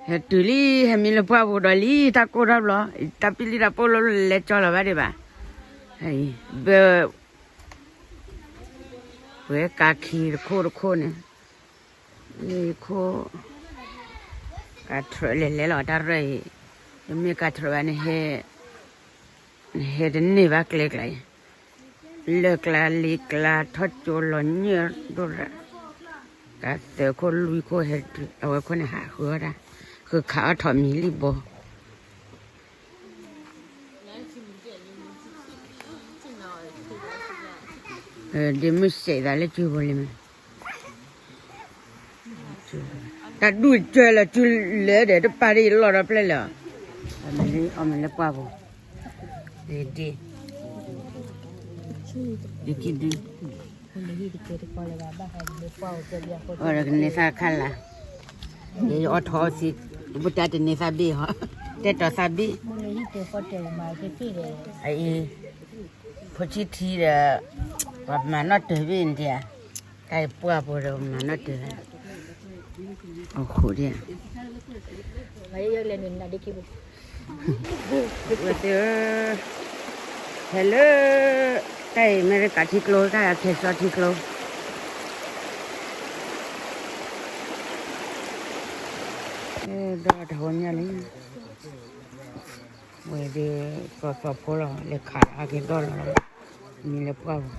ဟဲတုၤလံ ဟဲမံလၢပှၢ်ပူၤဒီးလံ တၢ်ကိၢ်ထီၣ်ဘျီ, တၢ်ပံၣ်လံတၢ်ပိၢ်လိလဲကၠီလီၤဘၣ်ဒံးဘၣ်, ဘၣ်, ဝဲကးခံတခိၣ်တခိၣ်န့ၣ်, လၢခိၣ်, ကးထြၢးလဲၤလဲၤလီၤတၢ်ရၢၢ်အံၤ, တမ့ၢ်ကးထြၢးဘၣ်န့ၣ်, နဟဲတန့ၢ်ဘၣ်ကျဲကျါအံၤ, လၢၢ်ကျါလံၤကျါထီၣ်ကၠိလီၤညၢၢ်ဒိၣ်ရၣ်, ကးသၢခိၣ်လွံၢ်ခိၣ်ဟဲတုၤ အဝဲခိၣ်န့ၣ်ဟးဃုအီၣ်တၢ်, ဃုခးအီၣ်ထီၣ်မံၤလံဘီ ဒ့မုၢ်စဲးသးလၢစုပူၤလံမ့ၢ်, တၢ်ဒူၣ်ကၢလၢစုလဲဒီး တပာ်ဒ်ယလီၢ်ဒီးပျဲၢ်လၢ, အီၣ်မ့ၢ်လၢပှၢ်ပူၤ, ဒ်, ဒ်ခံဒု, အီၣ်ဒီးကန့ၢ်သၣ်ခါလၢ်, ယအီၣ်ထီၣ်အီသံး, တဘူၣ်တၢ်တန့ၢ်သၣ်ဘ့ၣ်ဟီ, တဲတီၤသၣ်ဘ့ၣ်, အအံၤ, ဖိဆံးထံဒီး, ပှၤမၤနီၣ်တၢၤဘ့ၣ်န့ၣ်ဧါ, တၢ်အံၤပှၢ်ပူၤဒီးမၤနီၣ်တၢၤ, အဃိဒ် ဝဲသ့ၣ်ဧၢ, ဟဲလၢ, တၢ်အံၤအမဲရကၤထံကျိ တၢ်အံၤခဲစီထံကျိ, ဒီးတၢ်ဟိညၣ်လံ, ဝဲဒၣ်, သီသီဖိလီၤ လဲၤခးအက့ၤဒီၣ်လီၤ, မံလၢပှၢ်ပူ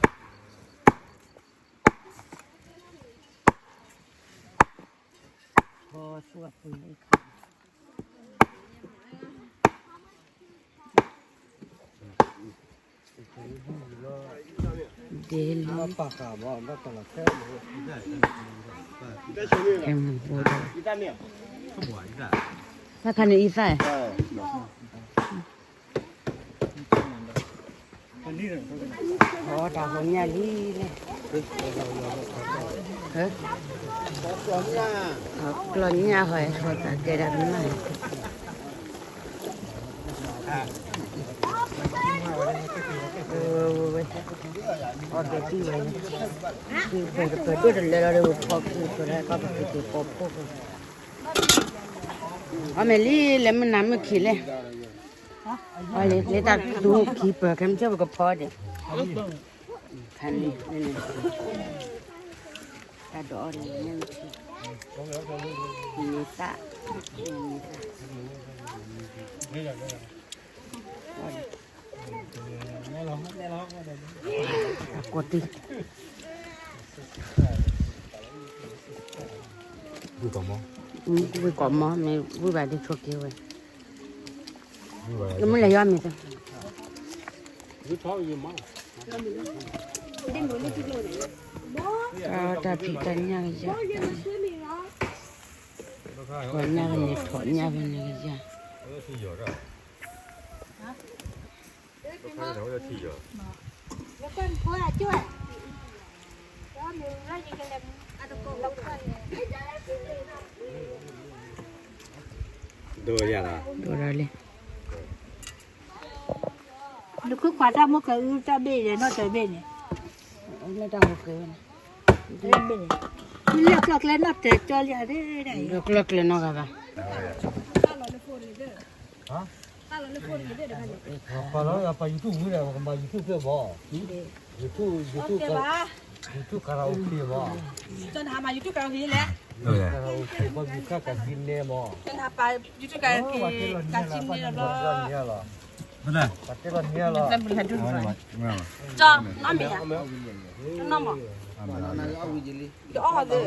ၤ ဒ်လံ, ကဲမူၤဘိဒီး, တၢ်ခါန့ၣ်အံသၣ်, အီၣ်တၢ်ဟိညၣ်လံလဲၣ်, ကျီၢ်ညၣ်ဟီ, ဟီသးကဲဒၣ်ကနၣ် ဝဲ, အီၣ်ဒိးတံၢ်ဝဲ, ပဒိၣ်တလၢလီၤဒီး ဝဲဖီခံဖျိလၢကီၢ်ပသံက့ၤပိာ်ဖှိၣ်, အီၣ်မ့ၢ်လံလဲၤမုၢ်နၤမုၢ်ခံလဲၣ်, အီၣ်လံလၢတၢ်သူခံပၢၤ ခဲမုၢ်ဆ့ၣ်ပကဖီဒံး, ခါန့ၣ်, တၢ်ဒိးအီၣ်န့ၣ်, မ့ၢ်သၣ်, မ့ၢ်သၣ်, အကိးတံၢ်, ဝံၢ်ကိးမီ, မ့ၢ်ဝံၢ်ဘၣ်ဒ်ဆိးက့ဝဲ, မ့ၢ်လဲၤယီမ့ၢ်သၢ တၢ်ဖံးတၢ်ညၣ်ကယၤ, ပှၤညၣ်ကန့ၣ် ထိးညၣ်ဖဲန့ၣ်ကယၤ, ဒိၣ်ဒၣ်လံ, နခုခွးတၢ်မိၢ်ကၤအုတၢ်ဘ့ၣ်ဒီးနီၣ်တၢၤဘ့ၣ်န့ၣ်, လၢတၢ်ဟိဃဲဝဲန့ၣ်, လၢကျီၢ်ကျဲနီၣ်တၢၤကၠီလံ, လၢကျီၢ်ကျဲနီၣ်ဂၤဘၣ် ပာ်လီၤ ပာ် YouTube ဝံၤဒီး ပကမၤ YouTube သ့မး, YouTube, YouTube karaoke မး, နဟးမၤ YouTube karaoke လဲၣ်, karaoke မး ယူၤခၣ်ကၤစံနဲမး, နဟးပာ် YouTube karaoke ကၤစံနဲလီၤ, ပာ်တ့လီၤန့ၢ်လီၤ, ကၠီ နီၢ်မ့ၢ်ဧါ, နီၢ်မး, ယအီၣ်ဟီသ့